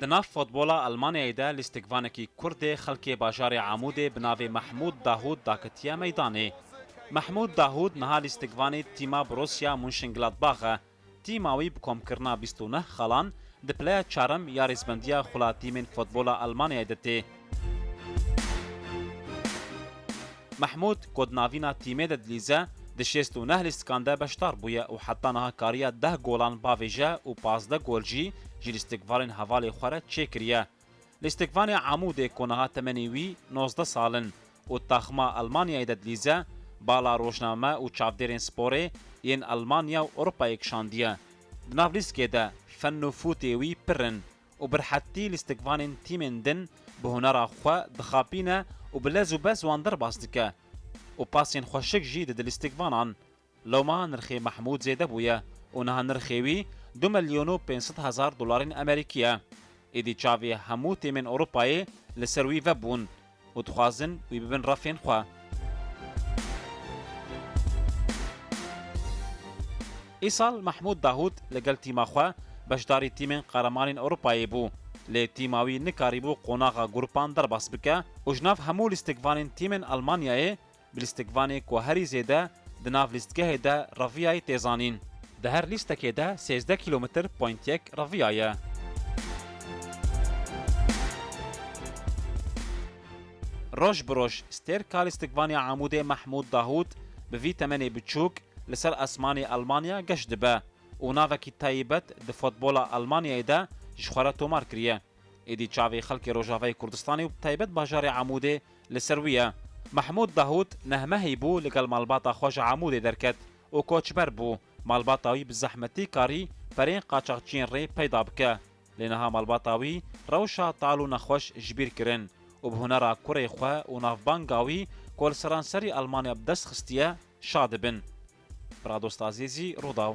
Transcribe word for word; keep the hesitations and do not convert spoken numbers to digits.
Nav futbola Almanyayê de lîstikvanekî Kurd ê xelkê bajarê Amûdê bi navê Mehmûd Dahûd daketiye meydanê. Mehmûd Dahûd niha lîstikvanê tîma Borussia Mönchengladbach e. Tîma wî bi komkirina bîst û neh xalan di pileya çarem ya rêzbendiya xula tîmên futbola Almanyayê de tê. Mehmûd, ku di navîna tîmê de dilîze, di şêst û neh lîstikan de beşdar bûye û heta niha kariye deh golan bavêje û pazdeh gol jî ji lîstikvanên hevalê xwe re çêkiriye. Lîstikvanê Amûdê ku niha temenê wî nozdeh sal in û taxma Almanyayê de dilîze, bala rojname û çavdêrên sporê yên Almanya û Ewropayê kişandiye. Di nav lîstikê de fen û fûtê wî pir in û bi rihetî lîstikvanên tîmên din bi hunera xwe dixapîne û bi lez û bez wan derbas dike û pasên xweşik jî dide lîstikvanan. Loma nirxê Mehmûd zêde bûye û niha nirxê wî du milyon û pênc sed hezar dolarên Amerîkî ye. Êdî çavê hemû tîmên Ewropayê li ser wî vebûn û dixwazin wî bibin refên xwe. Îsal Mehmûd Dahûd li gel tîma xwe beşdarî tîmên Qehremanên Ewropayê bû, lê tîma wî nikarîbû qonaxa grupan derbas bike û ji nav hemû lîstikvanên tîmên Almanyayê bi lîstikvanê ku herî zêde di nav lîstgehê de reviyayê tê zanîn. Di her lîstekê de sêzdeh kîlometr point yek reviya ye. Roj bi roj stêrka lîstikvanê Amûdê Mehmûd Dahûd bi vî temenê biçûk li ser esmanê Almanya geş dibe û navekî taybet di futbola Almanyayê de ji xwe re tomar kiriye. Êdî çavê xelkê Rojavayê Kurdistanê û bi taybet bajarê Amûdê li ser wî ye. Mehmûd Dahûd neh mehî bû li gel malbata xwe ji Amûdê derket û koçber bû. Malbata wî bi zehmetî karî perên qaçaxçiyên rê peyda bike. Lê niha malbata wî rewşa tal û nexweş ji bîr kirin û bi hunera kurê xwe û navbanga wî ku li seranserî Almanya bi dest xistiye, şa dibin. Bradost Azîzî, Rûdaw.